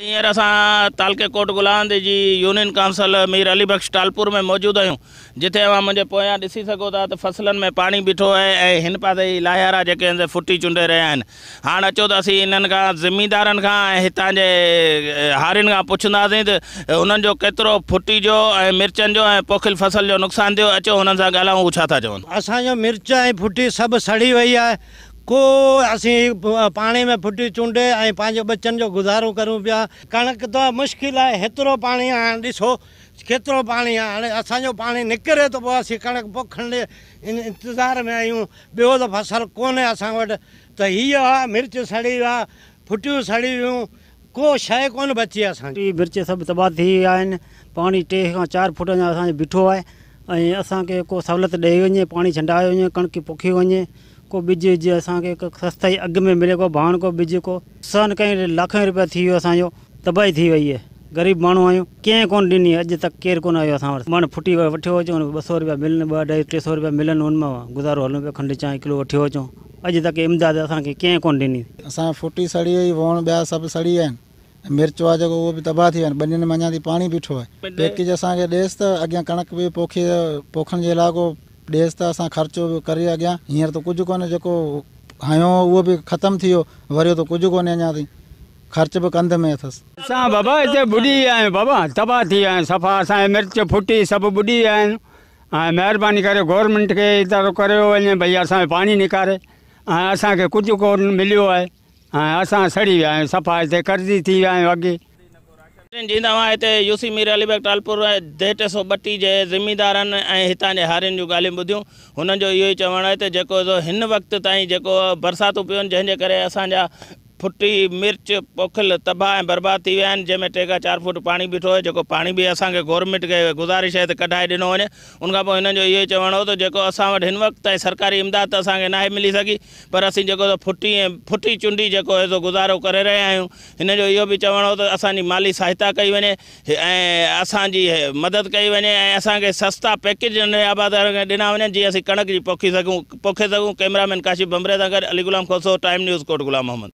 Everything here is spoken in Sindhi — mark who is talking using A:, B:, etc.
A: هينئر اسان تعلقي ڪوٽ غلام جي يونين ڪائونسل مير علي بخش ٽالپور ۾ موجود آهيون، جتي اوهان منهنجي پويان ڏسي سگهو ٿا ته فصلن ۾ پاڻي بيٺو آهي ۽ هن پاسي هي لاهيارا جيڪي آهن سي ڦٽي چونڊي رهيا آهن. هاڻ اچو ته اسين انهن کان زميندارن کان ۽ هتان جي هارين کان پڇنداسين ته هنن جو ڪيترو ڦٽي جو ۽ مرچن جو ۽ پوکيل فصل جو نقصان ٿيو، اچو هنن سان ڳالهايون هو ڇا ٿا چون.
B: اسان جو مرچ ۽ ڦٽي سڀ سڙي وئي آهي، ڪو اسين پاڻي ۾ ڦٽي چونڊي ۽ پنهنجي ٻچن جو گذارو ڪريون پيا. ڪڻڪ ته مشڪل آهي، هيترو پاڻي آهي، هاڻي ڏسو ڪيترو پاڻي آهي، هاڻي اسان جو پاڻي نڪري ته پوء اسين ڪڻڪ پوکڻ جي انتظار ۾ آهيون، ٻيو ته فصل ڪونهي اسان وٽ ته هيء آهي، مرچ سڙي ويا، ڦٽيون سڙي ويون، ڪو شيء ڪونه بچي اسان جي.
C: مرچ سڀ تباهه ٿي ويا آهن، پاڻي 3 کان 4 فوٽ اڃا اسان جو بيٺو آهي ۽ اسان کي ڪو سهولت ڏئي وڃي، پاڻي ڇنڊايو وڃي، ڪڻڪ پوکي وڃي. ڪو ٻج وج اسان کي سستائي اگهه ۾ ملي، ڪو ڀاڻ ڪو ٻج ڪو. نقصان ڪئين لاکين روپيا ٿي ويو اسان جو، تباهي ٿي وئي آهي، غريب ماڻهو آهيون، ڪنهن ڪونه ڏني اڄ تڪ ڪير ڪونه آيو اسان وٽ. مڻ ڦٽي وٺيو اچون 200 روپيا ملن، ٻه اڍائي ٽي سو روپيا ملن، ان مان گذارو هلون پيو، کنڊ چانهه ڪلو وٺيو اچون، اڄ تڪ امداد اسان کي ڪنهن ڪونه ڏني.
D: اسان جي ڦٽي سڙي وئي، ووڻ ٻيا سڀ سڙي ويا آهن ۽ مرچ آهي جيڪو اهو به تباهه ٿي ويو آهن، ٻنين ۾ اڃا تائين پاڻي بيٺو آهي. پيڪيج اسان کي ڏيس ته اڳيان ڪڻڪ به پوکي پوکڻ جي لاء ڪو ڏيس ته اسان خرچو به ڪري اڳيان، هينئر ته ڪجهه ڪونهي جيڪو هنيو هو اهو به ختم ٿي ويو، وريو ته ڪجهه ڪونهي اڃا تائين خرچ به ڪنڌ ۾ اٿس.
E: اسان بابا هتي ٻڏي ويا آهيون بابا تباهه ٿي ويا آهيون صفا اسان جي مرچ ڦٽي سڀ ٻڏي ويا آهن ۽ مهرباني ڪري گورنمينٽ کي ادارو ڪريو وڃي ڀئي اسان جو پاڻي نڪاري ۽ اسان کي ڪجهه ڪونه مليو آهي ۽ اسان سڙي ويا آهيون صفا هتي قرضي ٿي ويا آهيون اڳي.
A: جيئن ته اوهان هتي يو سي مير علي بخش ٽالپر ۽ ديهه 332 جي زميندارن ۽ هتان جي هارين جون ڳالهيون ٻڌيون، هنن جو اهو ئي چوڻ آهي ته جيڪو سو هن وقت تائين جيڪو برساتون پيون جنهن جي ڪري اسان جا ڦٽي، مرچ، پوکيل تباهه ۽ برباد ٿي ويا آهن جنهن ۾ 3 کان 4 فوٽ پاڻي بيٺو آهي جيڪو پاڻي به اسان کي گورنمينٽ کي گذارش آهي ته ڪڍائي ڏنو وڃي ان کان پوء هنن جو اهو ئي چوڻ هو ته جيڪو اسان وٽ هن وقت تائين سرڪاري امداد ته اسان کي ناهي ملي سگهي پر اسين جيڪو سو ڦٽي ۽ ڦٽي چونڊي جيڪو هي سو گذارو ڪري رهيا آهيون. هن جو اهو به چوڻ هو ته اسان جي مالي سهائتا ڪئي وڃي ۽ اسان جي مدد ڪئي وڃي ۽ اسان کي سستا پيڪيج ننڍڙي آبادگارن کي ڏنا وڃن جيئن اسين ڪڻڪ جي پوکي سگهون پوکي سگهون. ڪئميرا مين ڪاشف ڀنڀري سان گڏ علي غلام کوسو، ٽائيم نيوز، ڪوٽ غلام محمد.